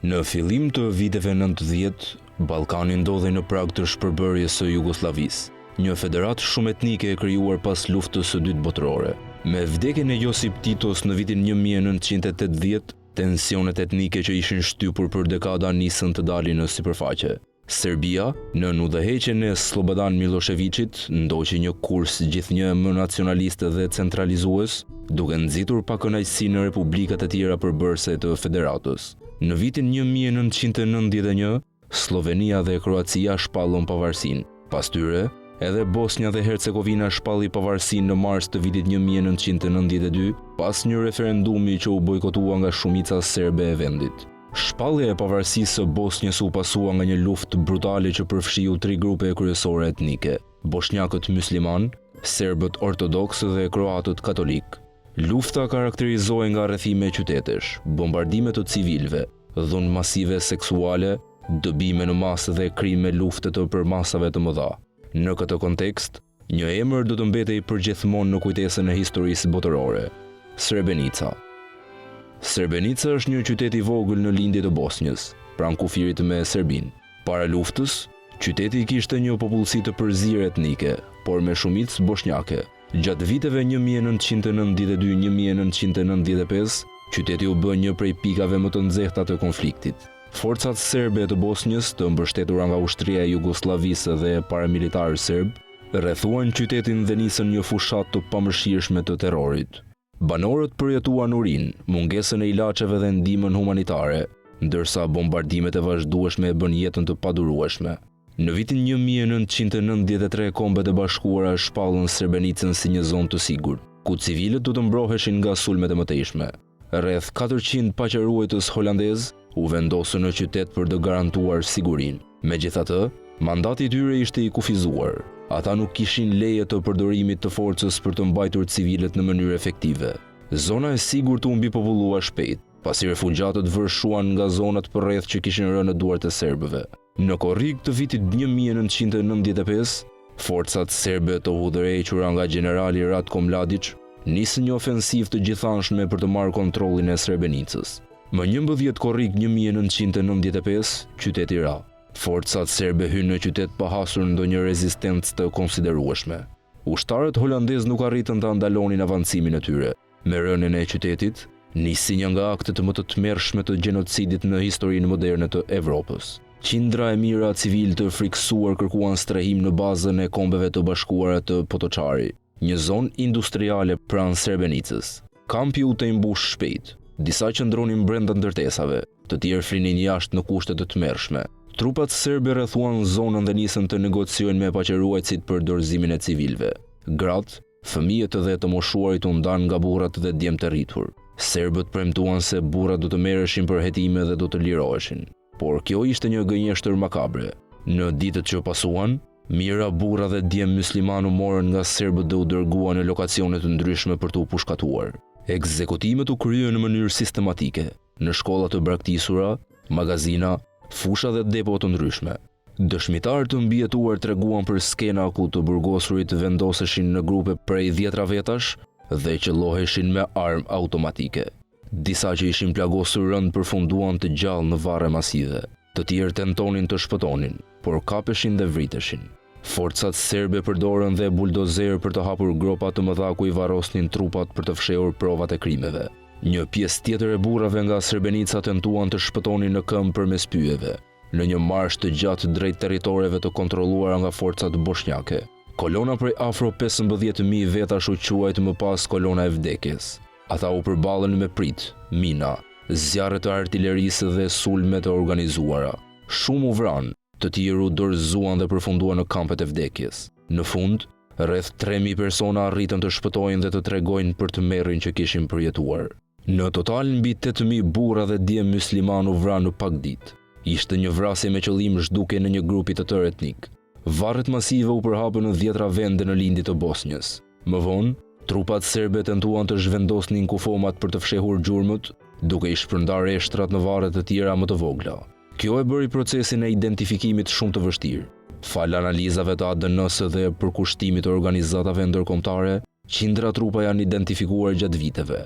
Në fillim të viteve 90, Ballkani ndodhej në prag të shpërbërjes së Jugosllavisë, një federatë shumetnike e krijuar pas Luftës së Dytë Botërore. Me vdekjen e Josip Titos në vitin 1980, tensionet etnike që ishin shtypur për dekada nisën të dalin në sipërfaqe. Serbia, nën udhëheqjen e Sllobodan Millosheviqit, ndoqi një kurs gjithnjë e më nacionalist dhe centralizues, duke nxitur pakënaqësi në republikat e tjera përbërëse të federatës. Në vitin 1991, Sllovenia dhe Kroacia shpallën pavarësinë. Pas tyre, edhe Bosnja dhe Hercegovina shpalli pavarësinë në mars të vitit 1992, pas një referendumi që u bojkotua nga shumica serbe e vendit. Shpallja e pavarësisë së Bosnjës u pasua nga një luftë brutale që përfshiu tri grupe kryesore etnike, boshnjakët myslimanë, serbët ortodoksë dhe kroatët katolikë. Lufta karakterizohej nga rrethime qytetesh, bombardime të civilëve, dhunë masive seksuale, dëbime në masë dhe krime lufte të përmasave të mëdha. Në këtë kontekst, Një emër do të mbetej përgjithmonë në kujtesën e historisë botërore, Srebrenica. Srebrenica është një qytet i vogël në lindje të Bosnjës, pranë kufirit me Serbinë. Para luftës, qyteti kishte një popullsi të përzier etnike, por me shumicë boshnjake. Gjatë viteve 1992-1995, qyteti u bë një prej pikave më të nxehta të konfliktit. Forcat serbe të Bosnjës, të mbështetura nga ushtria e Jugosllavisë dhe paramilitarë serbë, rrethuan qytetin dhe nisën një fushatë të pamëshirshme të terrorit. Banorët përjetuan urinë, mungesën e ilaçeve dhe ndihmën humanitare, ndërsa bombardimet e vazhdueshme e bënë jetën të padurueshme. Në vitin 1993 Kombet e Bashkuara e shpallën Srebrenicën si një zonë të sigurt, ku civilët do të mbroheshin nga sulmet e mëtejshme. Rreth 400 paqeruajtës holandezë u vendosën në qytet për të garantuar sigurinë. Megjithatë, mandati i tyre ishte i kufizuar. Ata nuk kishin leje të përdorimit të forcës për të mbajtur civilët në mënyrë efektive. Zona e sigurt u mbipopullua shpejt, pasi refugjatët vërshuan nga zonat përreth që kishin rënë në duart e serbëve. Në korrik të vitit 1995, forcat serbe të udhëhequra nga gjenerali Ratko Mladiç nisën një ofensivë të gjithanshme për të marrë kontrollin e Srebrenicës. Më 11 korrik 1995, qyteti ra. Forcat serbe hynë në qytet pa hasur ndonjë rezistencë të konsiderueshme. Ushtarët holandezë nuk arritën ta ndalonin avancimin e tyre. Me rënien e qytetit, nisi një nga aktet më të tmerrshme të gjenocidit në historinë moderne të Evropës. Qindra e mijëra civilë të frikësuar kërkuan strehim në bazën e Kombeve të Bashkuara të Potoçari, një zonë industriale pranë Srebrenicës. Kampi u tejmbush shpejt. Disa qëndronin brenda ndërtesave, të tjerë flinin jashtë në kushte të tmerrshme. Trupat serbe rrethuan zonën dhe nisën të negociojnë me paqeruajtësit për dorëzimin e civilëve. Gratë, Fëmijët dhe të moshuarit u ndanë nga burrat dhe djemtë e rritur. Serbët premtuan se burrat do të merreshin për hetime dhe do të liroheshin. Por kjo ishte një gënjeshtër makabre. Në ditët që pasuan, mijëra burra dhe djem myslimanë u morën nga serbët dhe u dërguan në lokacione të ndryshme për t'u pushkatuar. Ekzekutimet u kryen në mënyrë sistematike, në shkolla të braktisura, magazina, fusha dhe depo të ndryshme. Dëshmitarë të mbijetuar treguan për skena ku të burgosurit vendoseshin në grupe prej dhjetra vetash dhe qëlloheshin me armë automatike. Disa që ishin plagosur rëndë përfunduan të gjallë në varre masive. Të tjerë tentonin të shpëtonin, por kapeshin dhe vriteshin. Forcat serbe përdorën dhe buldozerë për të hapur gropa të mëdha ku i varrosnin trupat për të fshehur provat e krimeve. Një pjesë tjetër e burrave nga Srebrenica tentuan të shpëtonin në këmbë përmes pyjeve. në një marsh të gjatë drejt territoreve të kontrolluara nga forcat boshnjake. Kolona prej afro 15.000 vetash u quajt më pas kolona e vdekjes. Ata u përballën me pritë, mina, zjarre të artilerisë dhe sulme të organizuara. Shumë u vranë, të tjerë u dorëzuan dhe përfunduan në kampet e vdekjes. Në fund, rreth 3.000 persona arritën të shpëtojnë dhe të tregojnë për tmerrin që kishin përjetuar. Në total mbi 8.000 burra dhe djem myslimanë u vranë në pak ditë. Ishte një vrasje me qëllim zhdukjen e një grupi të tërë etnik. Varret masive u përhapën në dhjetra vende në lindje të Bosnjës. Më vonë, trupat serbe tentuan të zhvendosnin kufomat për të fshehur gjurmët, duke i shpërndarë eshtrat në varre të tjera më të vogla. Kjo e bëri procesin e identifikimit shumë të vështirë. Falë analizave të ADN-së dhe përkushtimit të organizatave ndërkombëtare, Qindra trupa janë identifikuar gjatë viteve.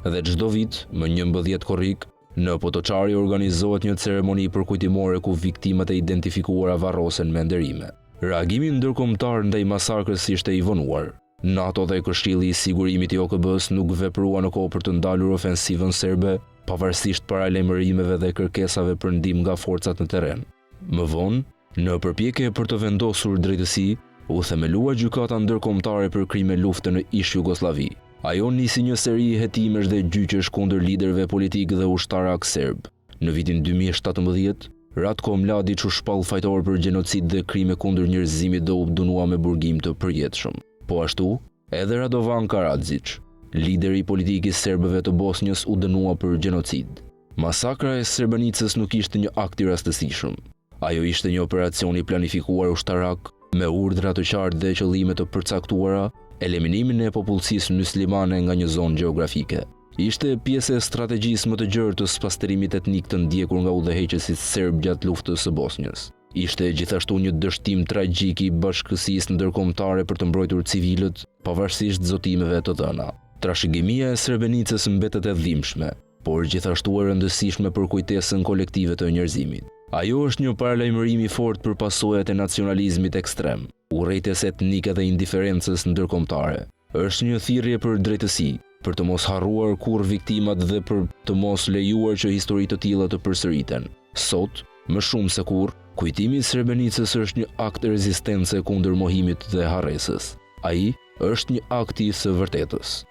Dhe çdo vit, më 11 korrik, Në Potoçari organizohet një ceremoni përkujtimore ku viktimat e identifikuara varrosen me nderime. Reagimi ndërkombëtar ndaj masakrës ishte i vonuar. NATO dhe Këshilli i Sigurimit i OKB-së nuk vepruan në kohë për të ndalur ofensivën serbe, pavarësisht paralajmërimeve dhe kërkesave për ndihmë nga forcat në terren. Më vonë, në përpjekje për të vendosur drejtësi, u themelua Gjykata Ndërkombëtare për Krime Lufte në ish-Jugosllavi. Ajo nisi një seri hetimesh dhe gjyqesh kundër liderëve politikë dhe ushtarakë serbë. Në vitin 2017, Ratko Mladiç u shpall fajtor për gjenocid dhe krime kundër njerëzimit dhe u dënua me burgim të përjetshëm. Po ashtu, edhe Radovan Karadzic, lideri politik i serbëve të Bosnjës u dënua për gjenocid. Masakra e Srebrenicës nuk ishte një akt i rastësishëm. Ajo ishte një operacion i planifikuar ushtarak, me urdhra të qartë dhe qëllime të përcaktuara, eliminimin e popullsisë myslimane nga një zonë gjeografike. Ishte pjesë e strategjisë më të gjerë të spastrimit etnik të ndjekur nga udhëheqësit serbë gjatë luftës së Bosnjës. Ishte gjithashtu një dështim tragjik i bashkësisë ndërkombëtare për të mbrojtur civilët, pavarësisht zotimeve të dhëna. Trashëgimia e Srebrenicës mbetet e dhimbshme, por gjithashtu e rëndësishme për kujtesën kolektive të njerëzimit. Ajo është një paralajmërim i fortë për pasojat e nacionalizmit ekstrem, urrejtjes etnike dhe indiferencës ndërkombëtare. Është një thirrje për drejtësi, për të mos harruar kurrë viktimat dhe për të mos lejuar që histori të tilla të përsëriten. Sot, më shumë se kurrë, kujtimi i Srebrenicës është një akt rezistence kundër mohimit dhe harresës. Ai është një akt i së vërtetës.